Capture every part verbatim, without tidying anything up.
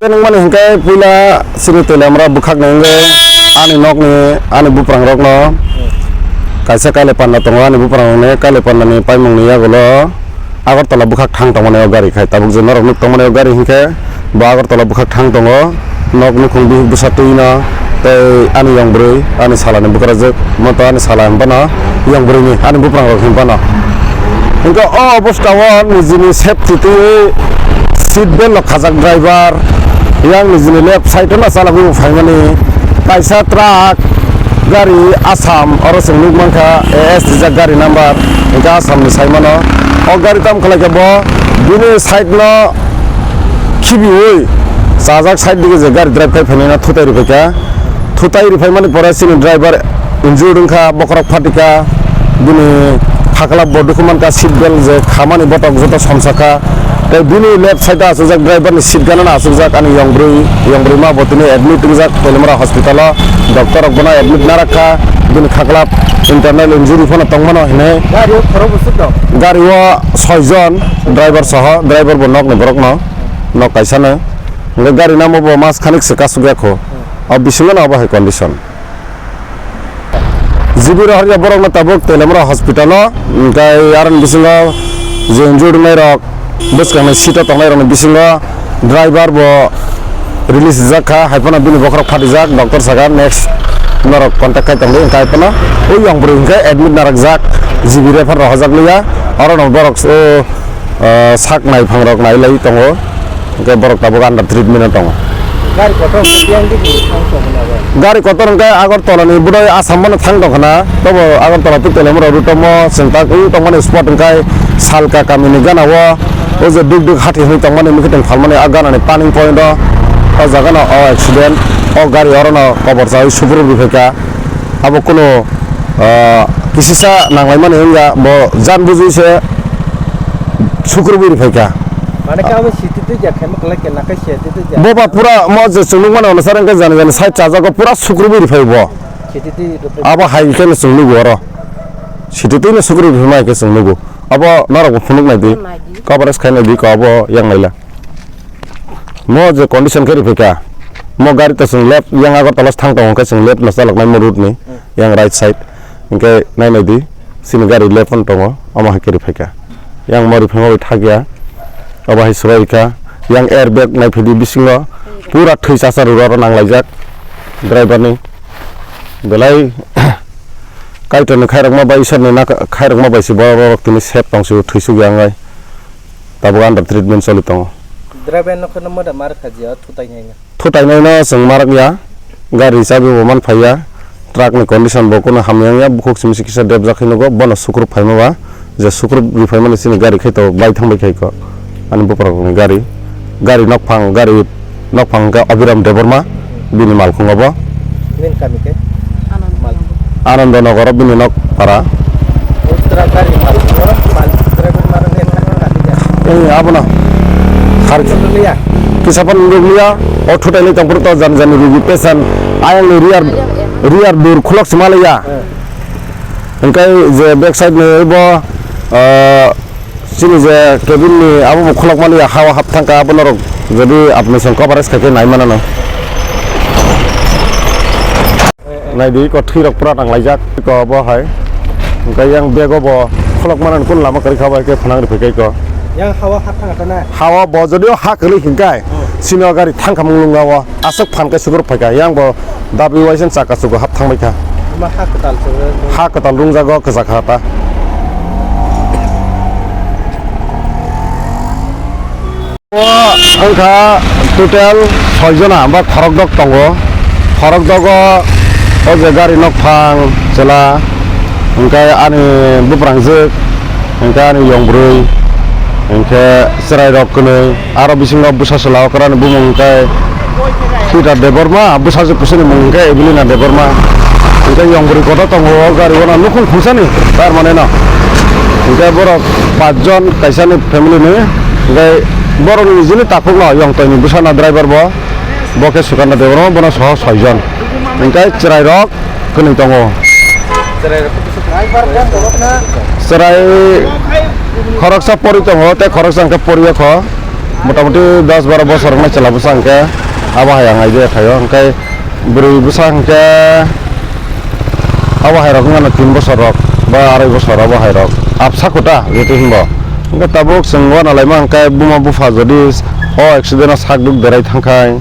Nangmani hwnkhe puila chini Teliamura bwkhakni wngwi ani nokni, ani buprangrokno kaisa Kailai Panda tongo, ani buprangrokni Kailai Pandani paimungni yagulo Agartala bwkhak thang tongmani o gari khai tabuk je norok nuk tongmani o gari hwnkhe bo Agartala bwkhak thang tongo, nok nukhung bihik bwsa twino tei ani yong bwrwi, ani salani bwkrajwk. Moto ani sala hwnphano, yang bwrwini, ani buprangrok hwnphano. Hwnkhe o obostao nijini safety twiwi seat belt rok khajak driver, yang nijini left side-o no chalagwi bo phaimani. Kaisa truck gari Assam, oro chwng nukmankha A S rijak gari number, hwnkhe Assamni saimano. O gari tamo khlaikha bo bini side-no khibiwi chajak side dige je gari drive khai phainai no thutai rwphaikha. Thutai rwphaimani pore chini driver injured wngkha, bokhorok phatikha, bini haklap bo dukhu mankha, seat belt je khamani botok joto somsakha. Tei bini left side o achukjak driver ni seat gana no achukjak ani yong bwrwi, yong bwrwi ma bo tini admit wngjak Teliamura hospital o, doctor rok bono admit narakha, bini haklap internal injury phano tongmano hinwi. Gari o khorok bwswk tong? Gari o soi jon, driver soho, driver bo nokni borok no, nok kaisa no. Hwnkhe gari namo bo mas khanik se kasuk ya kho. O bisingo no obo hai condition. G B rohorya borok no tabuk Teliamura hospital o, hwnkhe aroni bisingo je injured wngnai rok, bwskang ni seat o tongnai rok ni bisingo driver bo release rijak kha, hai phano bini bokhorok phatijak, doctor saka next norok contact khai tongdi, hwnkhe hai phano o yang bwrwi hwnkhe admit narakjak, G B refer rohorjak liya, oro no borok o, ah, sak naiphang rok nai lai tongo, hwnkhe borok tabuk under treatment o tongo. Gari kotor hwnkhe tiyang di thang tongmani abo? Gari kotor hwnkhe Agartala ni budai Assam bono thang tongkha na, tobo Agartala to Teliamura route o mo chwng tak wng tongmani spot hwnkhe Salka kamini gana o, o je duk duk hati hwnwi tongmani mwkhwtwng phalmani a gana ni turning point o, o jaga no o accident, o gari oro no kobor chawi sukrubwi phaikha. Abo kunu, ah, kisisa nanglaimani wngya, bo jan bujui se sukrubwi rwphaikha. Mane khe abo siti twijak khe, mokholai khe nakai se twijak. Boba pura mo je chwng nukmano, ono sar wngkhe jani jani side chajago, pura sukrubwi rwphai bo. Siti twi rwphai. Abo hai khe no chwng nugo oro. Siti twi no sukrubwi rwphai ma hai khe chwng nugo. Abo norok bo phunuk nai di. Coverage khai nai di ko abo yang naila. Mo je condition khe riphaikha, mo gari to chwng left, yang Agartala se thang tongo, hwnkhe chwng left no chaloknai mo route ni, yang right side, hwnkhe nai nai di, chini gari left phano tongo, omo hai khe riphaikha, yang mo riphaima bai thakya, obo hai swbai rikha, yang airbag nai phai di bisingo, pura thwi chasa rwrwk oro nang laijak driver ni, belai Kaitor ni khairokma bai, Isor ni na khairokma bai se borok tini safe tong sio, thwi suk ya wngnai. Tabuk under treatment choli tongo. Driver no kheno moda mar kha jia, thutai nai na. Thutai nai no chwng marak ya, gari chabi bo man phai ya, truck ni condition bo kono hamya wng ya, bukhuk simi se kisa debjak khe nugo, bono sukrup phaima ba, je sukrup ri phaimani chini gari khai to bai thang bai khai ko, ani bupra rok ni gari, gari nok phang, gari nok phang khe Abhiram Debbarma, bini malkhung obo. Nini kami khe? Anando Nagar o bini nok para. Uttara gari malkhung o, mal driver maro nini kami khe? Eh, abono. Har kisa pan rukliya, o thutai ni tongphuru to jani jani rugi patient, ayang ni rear, rear door khulok se malaya. Hingkai je back side ni bo, ah, chini je cabin ni abo bo khulok mani ya, hawa hap thangka, abo norok jodi apni song coverage khaikhe nai manano. Nai di ko thwi rok pura nang laijak ko bo hai. Hingkai yang bag o bo khulok manani kun lama kari kha bai khe phanang ri phai kai ko. Yang hawa hap thangka na? Hawa bo jodi o ha kwrwi hingkai, hmm, chini o gari thangka mung lung o. Aswk phan khe sukrwk phaikha, yang bo dabi waisa chaka chugo hap thangbaikha. Omo ha kwtal se. Ha kwtal rungjago kwchak ha ta. O wngkha total soi jona ba khorokdok tongo. Khorokdogo o je gari nokphang chwla, hwnkhe ani buprangjwk, hwnkhe ani yong bwrwi, hwnkhe chwrairok kwnwi. Aro bisingo bwsa chwla okrani bumung hwnkhe Peter Debbarma, bwsajwk bwswkni mung hwnkhe Evelina Debbarma. Hwnkhe yong bwrwi kotor tongo o gari o no nukhung khungsani tar mane no. Hwnkhe borok pachjon kaisani family ni, hwnkhe borokni nijini takhukno yong toini bwsano driver bo, bo khe Sukanta Debbarma, bono soho soijon. Hwnkhe chwrairok kwnwi tongo. Chwrai khoroksa pori tongo, tei khoroksa hwnkhe poriya kho. Motamuti dos baro bosor wngnai chwla bwsa hwnkhe abo hai ang idea khaio, hwnkhe bwrwi bwsa hwnkhe abo hai rok wngmano tin bosor rok ba arai bosor abo hai rok absa kota jetu hinbo. Hwnkhe tabuk chwng uanalaima hwnkhe buma bupha jodi o accident o sak duk berai thangkhai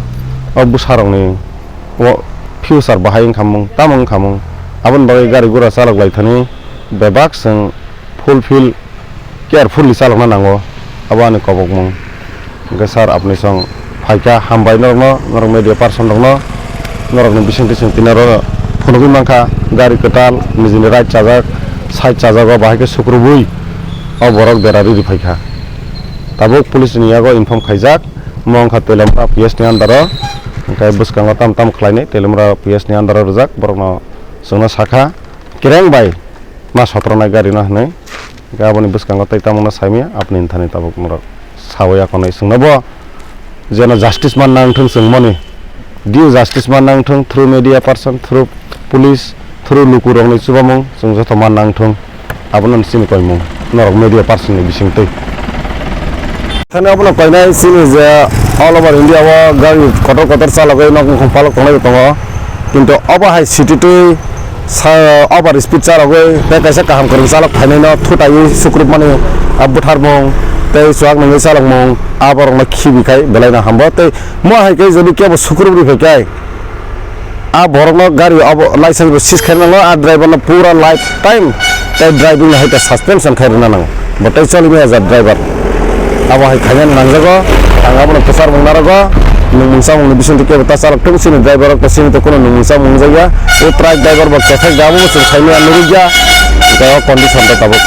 o bwsa rokni o future bahai wngkhamung tamo wngkhamung aboni bagwi gari gura chalok lai thani bebak chwng fulfill carefully chalokna nango, abo ani kobokmung. Hwnkhe sir, apni song phaikha, hambai norokno, norok media person rokno, norokni bisingtwi chwng tini oro phunugwi mankha, gari kwtal, nijini right chajak, side chajago, bahai khe sukrubwi o borok dera riri phaikha. Tabuk police ni yago inform khaijak, omo wngkha Teliamura P S ni under o, hwnkhe bwskango tam tam khlainai Teliamura P S ni under o rwjak, borokno chwngno sakha, kereng bai ma sotronai gari no hinwi. Hwnkhe aboni bwskango tei tamungno saimaya, apni thani tabuk norok sawi akonwi chwngno bo jeno justice man nangthung chwngmani, due justice man nangthung through media person, through police, through lukurokni chubamung chwng joto man nangthung, abono chini koimung norok media person ni bisingtwi. Thani abono koinai chini je all over India o gari kotor kotor chalogwi nok nukhung palok tonglai tongo, kintu obo hai city twi sa over speed chalogwi tei kaisa kaham kwrwng chalok phainaino thutaiwi sukrupmani, ah, bwtharmung tei chuak nungwi chalokmung, ah, borokno khibi khai belaino hambo. Tei mo hai khe jodi kebo sukrup rwi phai khe, ah, borokno gari obo license bo seize khai nango, ah, driver no pura life time tei driving no hai khe suspension khai rwna nango. Bo tei choli maya jat driver. Abo hai khaina nangjago. Ang abono kwchar mung narogo. Nwng mungsa mungni bisingtwi kebo ta chalok thung, chini driver rok to chini to kuno nwng mungsa mung wngjakya. O truck driver bo kethek da, abo bo chwng saimaya nugukya. Tei o condition to tabuk.